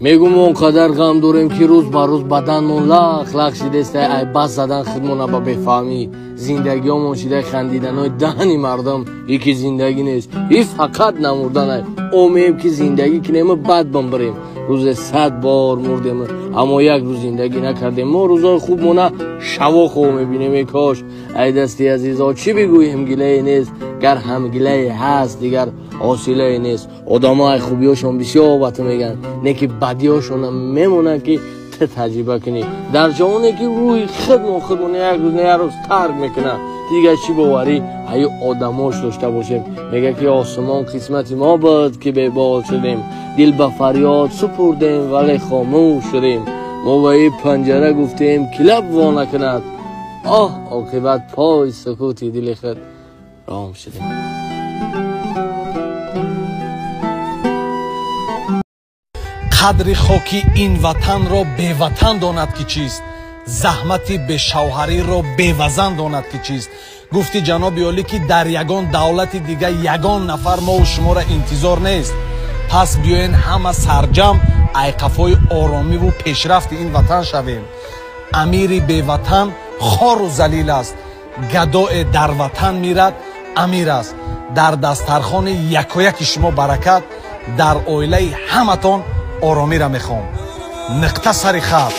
Мегум он қадар ғам дорем, ки рӯз ба рӯз баданмон лах лах шидеста, ай бас задан худмона ба бефаҳмӣ. Зиндагиёмон шида хандиданои даҳани мардум. И ки зиндагӣ нест, и фақат намурданай. Омеем ки зиндагӣ кинему бад бимбирем. Рӯзе 100 бор мурдем, аммо як рӯз зиндагӣ накардем. Мо рӯзои хубмона шаво хоб мебинем. Э кош ай дасти азизо чӣ бигӯем, гилае нест, гар ҳам гилае ҳаст, дигар ҳосилае нест. Одамо ай хубиёшон бисёр ба ту мегӯянд, не ки бадиёшона мемонанд, ки ту таҷриба кунӣ. Дар ҷаҳоне ки рӯҳи худмон худмон як рӯз не як рӯз тарк мекунад, дигар чӣ боварӣ аю одамош дошта бошем? Мега ки осмон қисмати мо буд, ки бебол шудем, дил ба фарёд супурдем, вале хомӯш шудем. Мо ба ин панҷара гуфтем, ки лаб во накунад, оҳ, оқибат пой сукути дили худ ром шудем. Қадри хоки ин ватанро беватан донад ки чист, заҳмати бешавҳариро бевазан донад ки чист. Гуфти ҷаноби олӣ, ки дар ягон давлати дига ягон нафар мову шуморо интизор нест. Пас биёен ҳама сарҷам айқафои оромиву пешрафти ин ватан шавем. Амири беватан хору залил аст, гадое дар ватан мирад амир аст. Дар дастархони якояки шумо баракат, дар оилаи ҳаматон оромиро мехоҳам. Нуқта сари хат.